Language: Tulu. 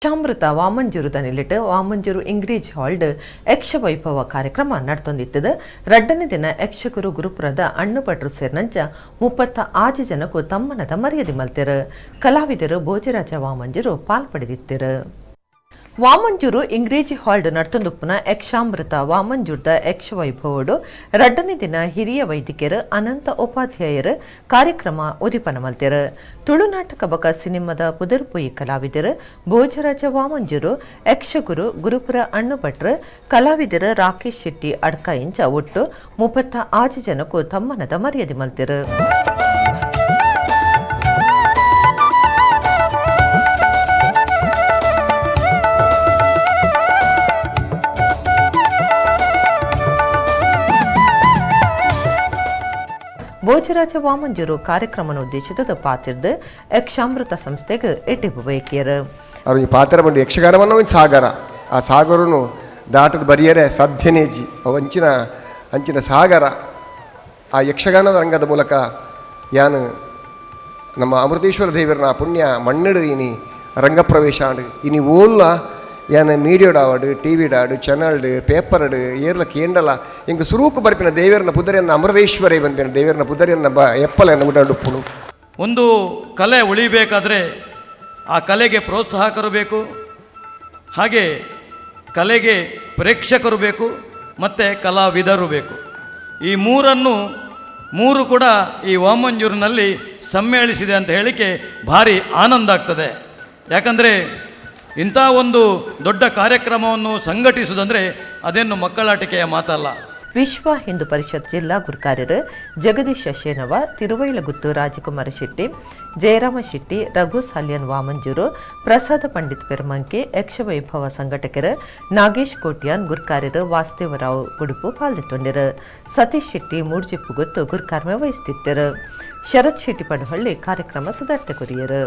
ಯಕ್ಷಾಮೃತ ವಾಮಂಜೂರು ದನಿಲಿಟ್ ವಾಮಂಜೂರು ಇಂಗ್ರೀಜ್ ಹಾಲ್ಡ್ ಯಕ್ಷವೈಭವ ಕಾರ್ಯಕ್ರಮ ನಡ್ತೊಂದಿತ್ತದು. ರಡ್ಡನೇ ದಿನ ಯಕ್ಷಗುರು ಗುರುಪುರದ ಅಣ್ಣುಭಟ್ರು ಸೇರ್ನಂಚ 36 ಜನಕ್ಕೂ ತಮ್ಮನದ ಮರ್ಯಾದೆ ಮಲ್ತೆರು. ಕಲಾವಿದರು ಭೋಜರಾಜ ವಾಮಂಜೂರು ಪಾಲ್ಪಡೆದಿತ್ತರು. ವಾಮಂಜೂರು ಇಂಗ್ರೇಜಿ ಹಾಲ್ಡ್ ನಡ್ತೊಂದುಪ್ಪುನ ಯಕ್ಷಾಮೃತ ವಾಮಂಜೂರ್ದ ಯಕ್ಷವೈಭವೋಡು ರಡ್ಡನೇ ದಿನ ಹಿರಿಯ ವೈದಿಕರು ಅನಂತ ಉಪಾಧ್ಯಾಯರು ಕಾರ್ಯಕ್ರಮ ಉದಿಪನ ಮಲ್ತೆರು. ತುಳುನಾಟಕ ಬಕ ಸಿನಿಮಾದ ಪುದರ್ಪುಯಿ ಕಲಾವಿದರು ಭೋಜರಾಜ ವಾಮಂಜೂರು, ಯಕ್ಷಗುರು ಗುರುಪುರ ಅಣ್ಣುಭಟ್ರು, ಕಲಾವಿದರು ರಾಕೇಶ್ ಶೆಟ್ಟಿ ಅಡ್ಕ ಇಂಚ ಒಟ್ಟು 36 ಜನಕ್ಕೂ ತಮ್ಮನದ ಮರ್ಯಾದೆ ಮಲ್ತೆರು. ಭೋಜರಾಜ ವಾಮಂಜೂರು ಕಾರ್ಯಕ್ರಮನ ಉದ್ದೇಶಿತ ಪಾತಿರ್ದು ಯಕ್ಷಾಮೃತ ಸಂಸ್ಥೆಗೆ ಎಟ್ಟಿಪು ಬಯಕಿಯರು. ಅವರು ಈ ಪಾತ್ರ ಬಂದು ಯಕ್ಷಗಾನವನ್ನು ಒಂದು ಸಾಗರ, ಆ ಸಾಗರನು ದಾಟದ ಬರಿಯರೆ ಸಾಧ್ಯನೇಜಿ ಅವು ಅಂಚಿನ ಅಂಚಿನ ಸಾಗರ. ಆ ಯಕ್ಷಗಾನದ ರಂಗದ ಮೂಲಕ ಯಾನು ನಮ್ಮ ಅಮೃತೇಶ್ವರ ದೇವರನ ಪುಣ್ಯ ಮಣ್ಣಿಡು ಇನಿ ರಂಗಪ್ರವೇಶ ಆಂಡ್ ಇನಿ ಓಲ್ಲ ಯಾನ ಮೀಡಿಯೋಡಾವಡು ಟಿ ವಿಡಾಡು ಚಾನಲ್ಡು ಪೇಪರ್ಡು ಏರ್ಲ ಕೇಂಡಲ ಇಂಗ ಸುರೂಕು ಬರ್ಪಿನ ದೇವರನ ಪುದರಿಯನ್ನ ಅಮೃತೇಶ್ವರೇ ಬಂದಿನ ದೇವರನ ಪುದರಿಯನ್ನ ಬ ಎಪ್ಪಲೆಯನ್ನು ಉಡಾಡುಪ್ಪುನು. ಒಂದು ಕಲೆ ಉಳಿಬೇಕಾದರೆ ಆ ಕಲೆಗೆ ಪ್ರೋತ್ಸಾಹಕರು ಬೇಕು, ಹಾಗೆ ಕಲೆಗೆ ಪ್ರೇಕ್ಷಕರು ಬೇಕು, ಮತ್ತು ಕಲಾವಿದರು ಬೇಕು. ಈ ಮೂರು ಕೂಡ ಈ ವಾಮಂಜೂರಿನಲ್ಲಿ ಸಮ್ಮೇಳಿಸಿದೆ ಅಂತ ಹೇಳಿಕೆ ಭಾರಿ ಆನಂದ ಆಗ್ತದೆ. ಯಾಕಂದರೆ ಇಂಥ ಒಂದು ದೊಡ್ಡ ಕಾರ್ಯಕ್ರಮವನ್ನು ಸಂಘಟಿಸುವುದಂದರೆ ಅದೇನು ಮಕ್ಕಳಾಟಿಕೆಯ ಮಾತಲ್ಲ. ವಿಶ್ವ ಹಿಂದೂ ಪರಿಷತ್ ಜಿಲ್ಲಾ ಗುರುಕಾರ್ಯರು ಜಗದೀಶ ಶೇನವ, ತಿರುವೈಲಗುತ್ತು ರಾಜಕುಮಾರ ಶೆಟ್ಟಿ, ಜಯರಾಮ ಶೆಟ್ಟಿ, ರಘು ಸಾಲ್ಯನ್ ವಾಮಂಜೂರು, ಪ್ರಸಾದ ಪಂಡಿತ್ ಪೆರ್ಮಂಕೆ, ಯಕ್ಷವೈಭವ ಸಂಘಟಕರು ನಾಗೇಶ್ ಕೋಟ್ಯಾನ್, ಗುರುಕಾರ್ಯರು ವಾಸುದೇವರಾವ್ ಗುಡುಪು ಪಾಲ್ದಿತ್ತೊಂಡರು. ಸತೀಶ್ ಶೆಟ್ಟಿ ಮೂಡ್ಜಿಪ್ಪುಗುತ್ತು ಗುರುಕಾರ್ಮೆ ವಹಿಸುತ್ತಿದ್ದರು. ಶರತ್ ಶೆಟ್ಟಿ ಪಡುಹಳ್ಳಿ ಕಾರ್ಯಕ್ರಮ ಸುಧಾರ್ತೆ ಕೊರಿಯರು.